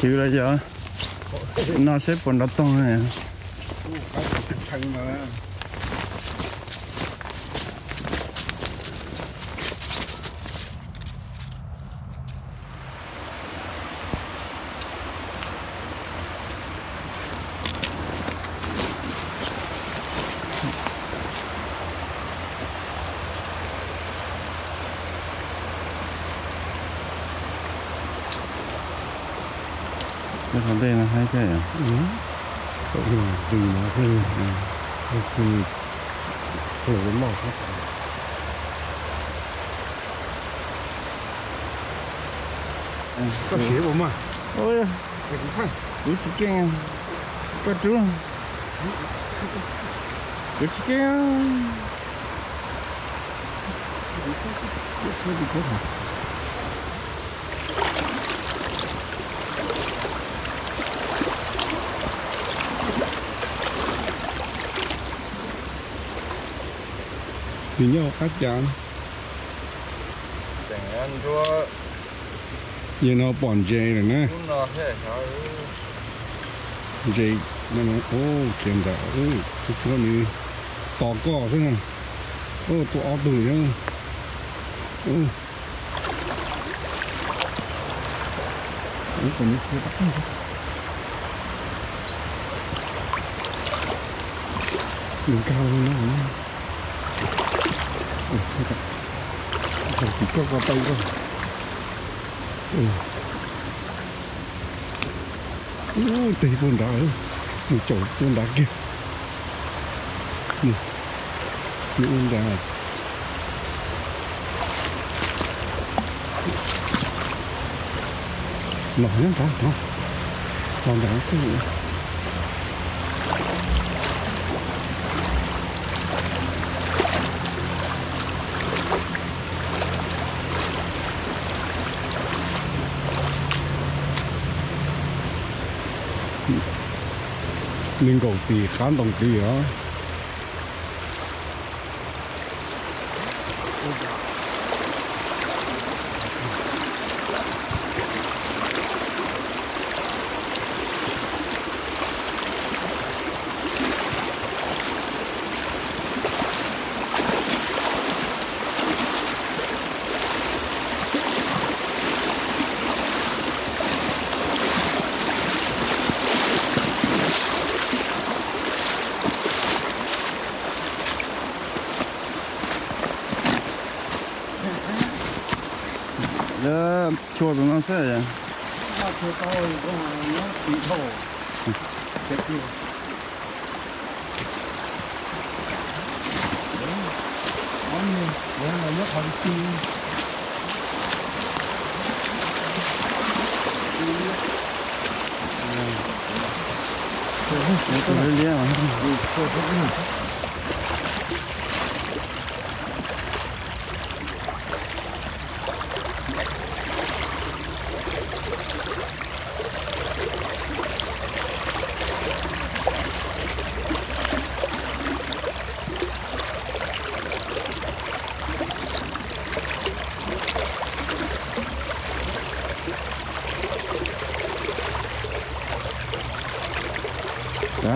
Twb los yog no seb puas nrov toog. Qhov dej no haib thiab. Tws no xwb, tab sis los moj sab. Koj siav ua mas. Kuv tsis keej, koj rub, kuv tsis keej. Nws nyob qab cas? Yog no pom ntses lawm na. Ntses, khiav ntawd, tshuab nws tos koj xwb na. Tua ob tug na. Nws nkag no, tim koj ko taw koj. Ub, teg puag nrad, mus caum puag nrad kiag. Mus ua nrad. Los nyob nrad no, los nrad. Nws nkaum tim qab ntoo tid os. Chua tus no xwb.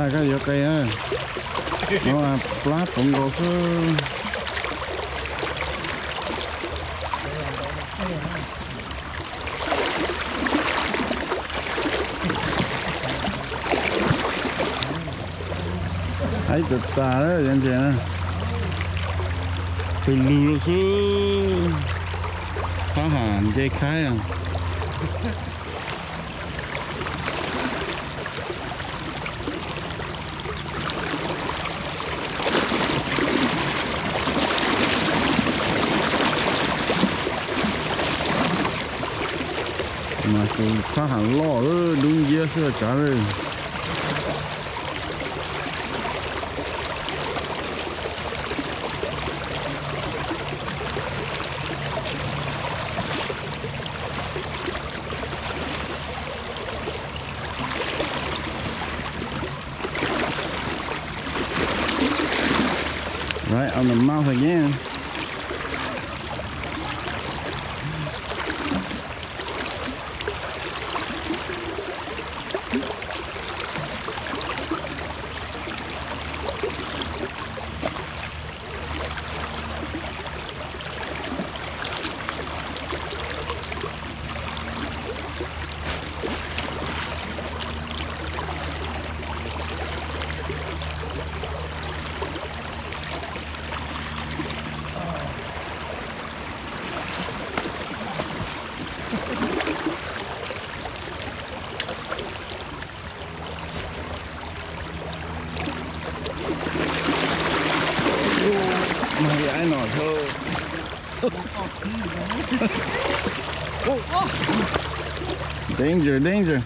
Koj yuav qe, no plab puv nkaus xwb. Haib tas tas lawm cov ntses na. Tus lug lug xwb, qab ham nce khaib. Mas tus qab ham loj, dub nciab xwb tsav lawm. Right on the mouth again. Danger, danger.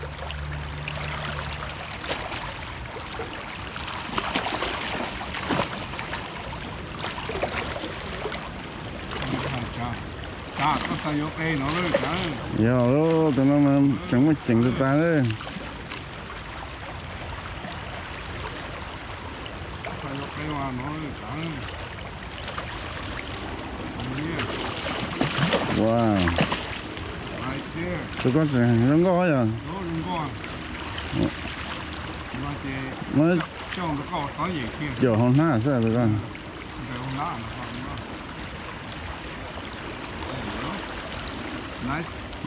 Yog, tus no mas tseem muaj ceem tas tas lawm. Wow. Tus ko tseem zoo nkauj yog. No, caum hauv hnab xwb tus ko.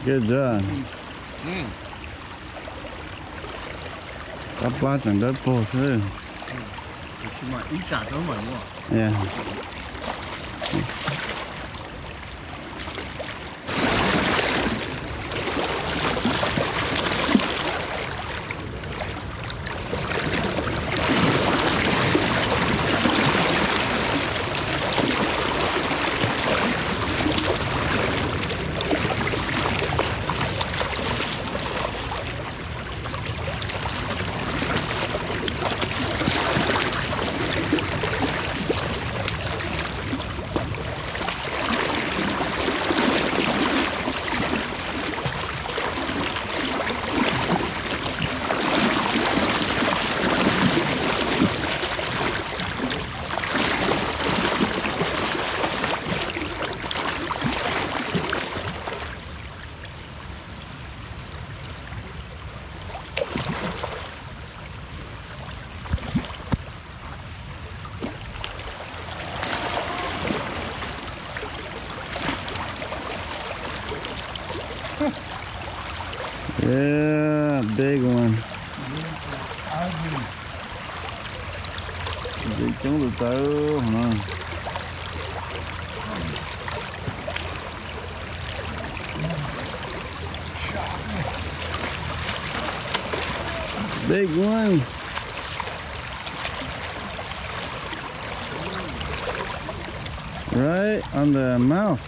Good job. Qab plab tseem dawb paug xwb. Yeah. Yeah, big one. Ntses coob tus tawb no. Big one. Right on the mouth.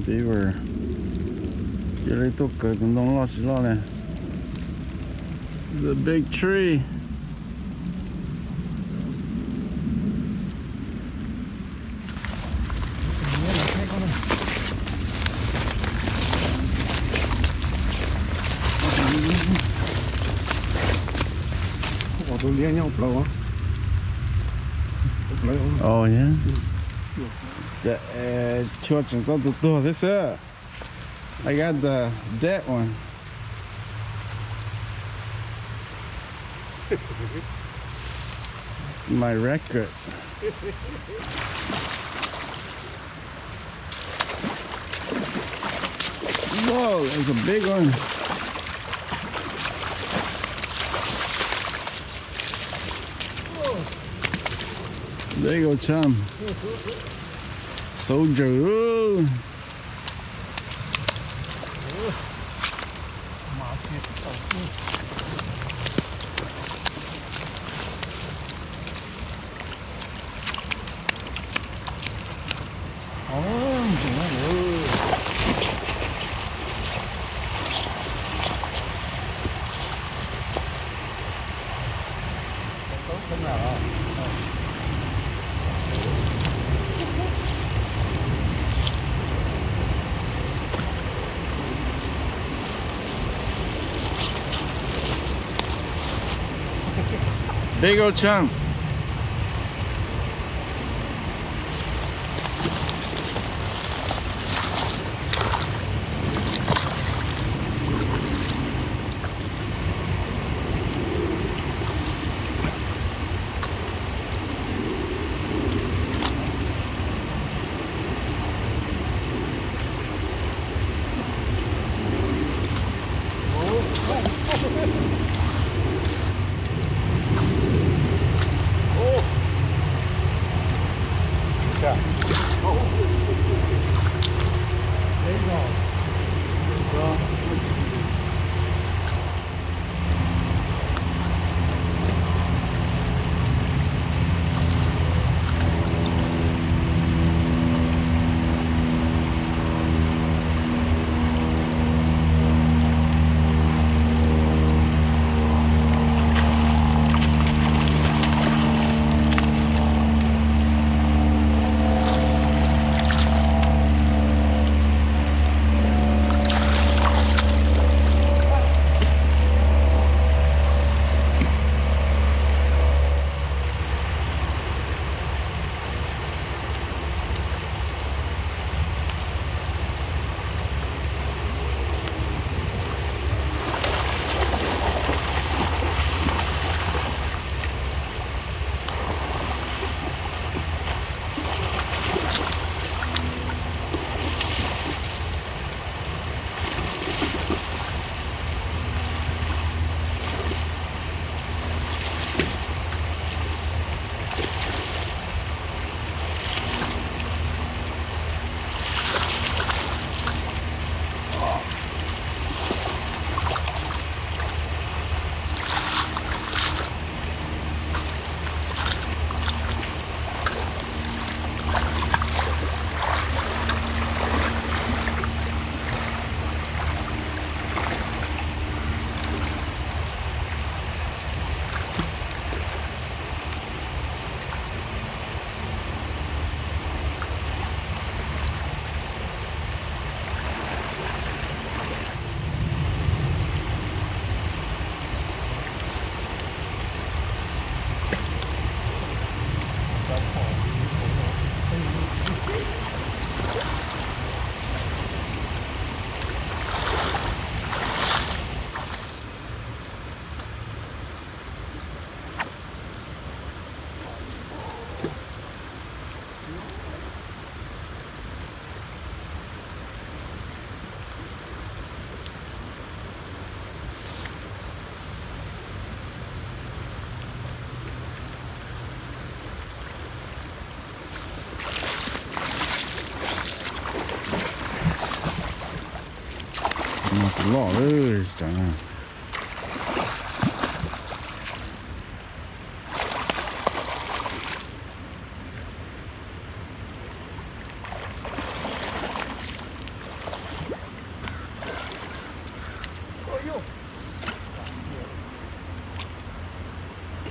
Beaver. Cia li tuaj kawg tus ntoo loj tsis loj li. The big tree. Tus liab nyob plaws. Tus plaws. Ov, chua tseem tau tus tuag thiab xwb. I got the dead one. It's my record. Whoa, that's a big one. There you go, chum. Soldier. Big old chunk. Loj lawm.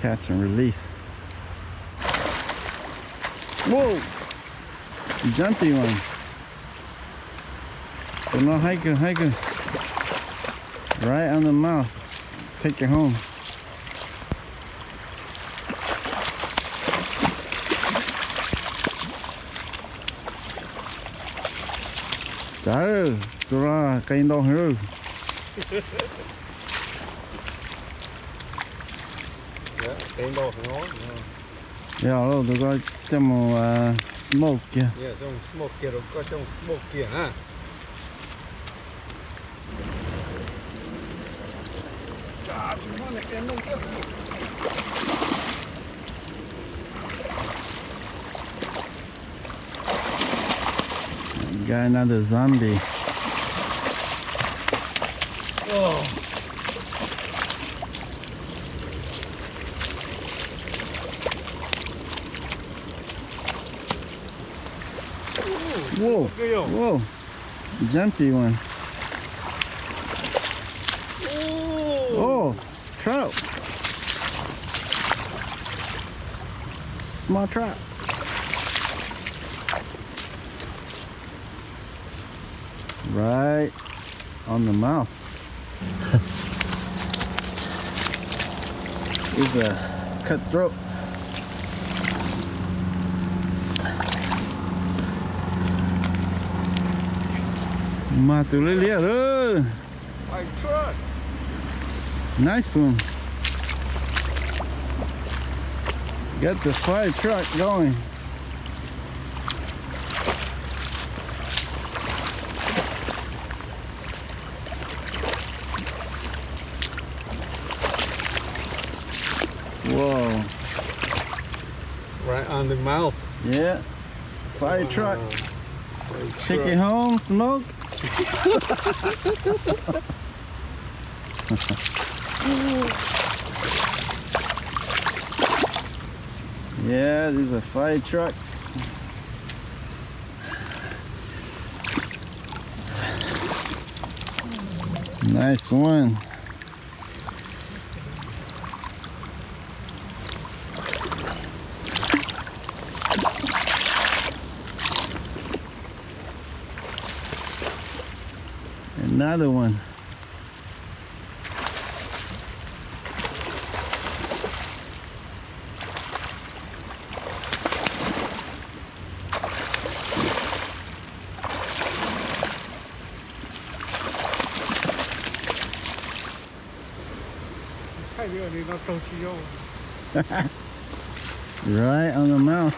Catch and release. Whoa! Jumpy one. Tus no haib kawg, haib kawg. Right on the mouth. Take it home. Tsav, tus no qe ntau heev. Yog, tus ko coj mus smoke kiag. Got another zombie. Whoa, whoa. Jumpy one. Oh, trout. Small trout. Right on the mouth. It's a cutthroat. Mas tus liab liab lawm. Nice one. Got the fire truck going. Whoa. Right on the mouth. Yeah. Fire truck. Take it home, smoke. Yeah, this is a fire truck. Nice one. Another one. Right on the mouth.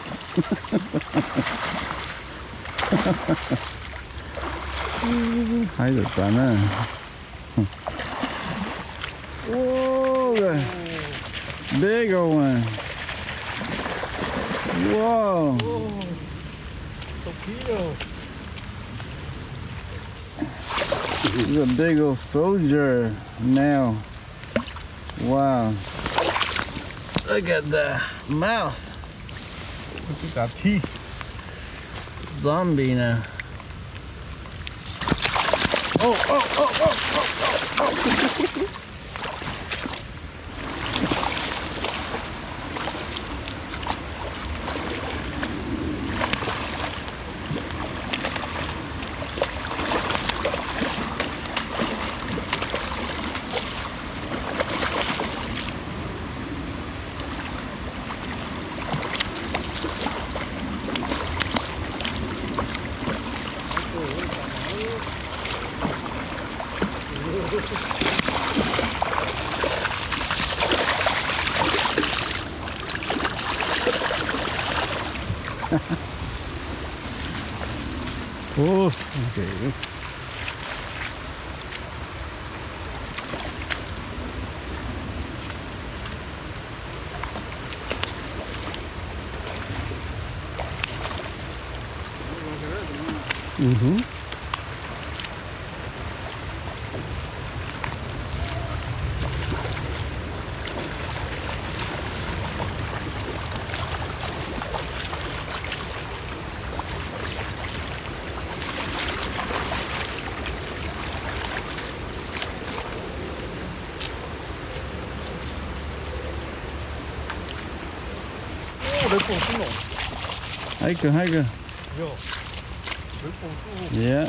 Haib lawm tas na. Whoa, big old one. Whoa. This is a big old soldier now. Wow. Look at the mouth. Look at that teeth. Zombie now. Oh, oh, oh, oh, oh, oh, oh. Ui, okay. Haib kawg, haib kawg. Yog,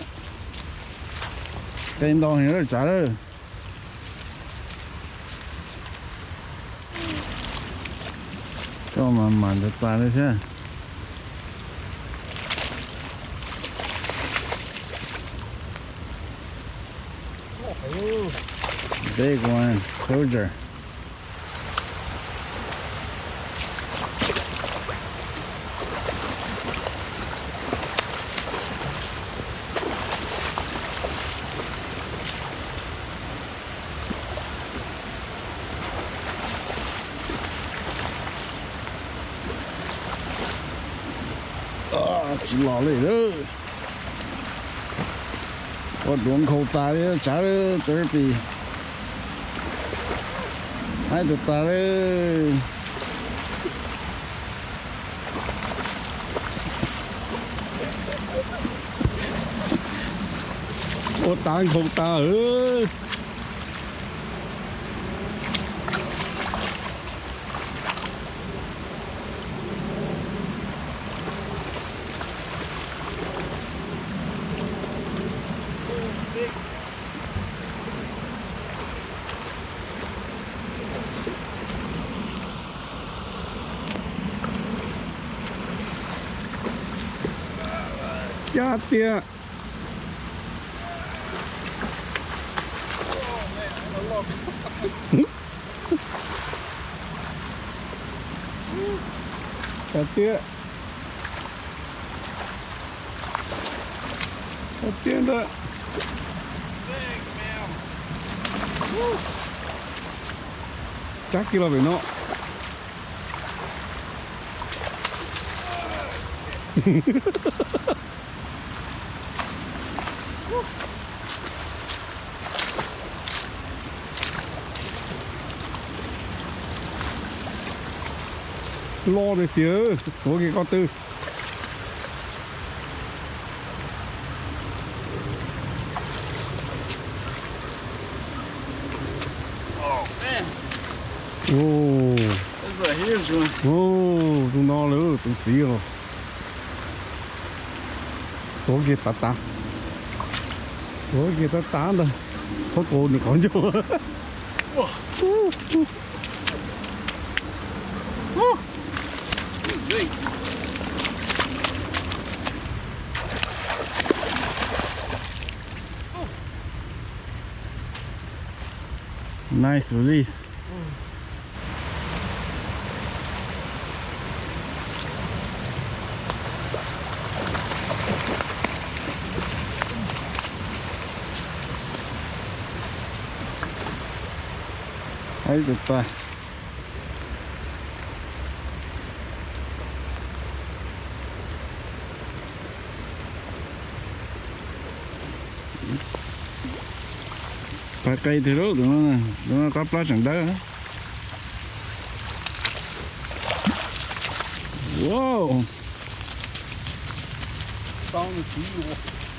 qe ntau heev lawm tsav lawm. Koj mas mam ntawd tas li thiab. Big one, soldier. Tsis los li lawm. Ua duav nkhaus tas li tsav lawm, Derpy. Haib tas tas li. Ua tas nkhaus tas lawm. Cab tiag. Cab tiag. Cab tiag ntag. Cab kiag los pem no. Loj tiag tiag, tuav kiag koj twg. Tus no lawm tus txiv os. Tuav kiag tav tav, tuav kiag tav tav ntag, txhob tuav nws qhov ncauj. Nice release. Haib tas tas. Pab qe tiag lauj, tus no, tus no qab plab tseem dawb. Wow. Tau nws txiv yus.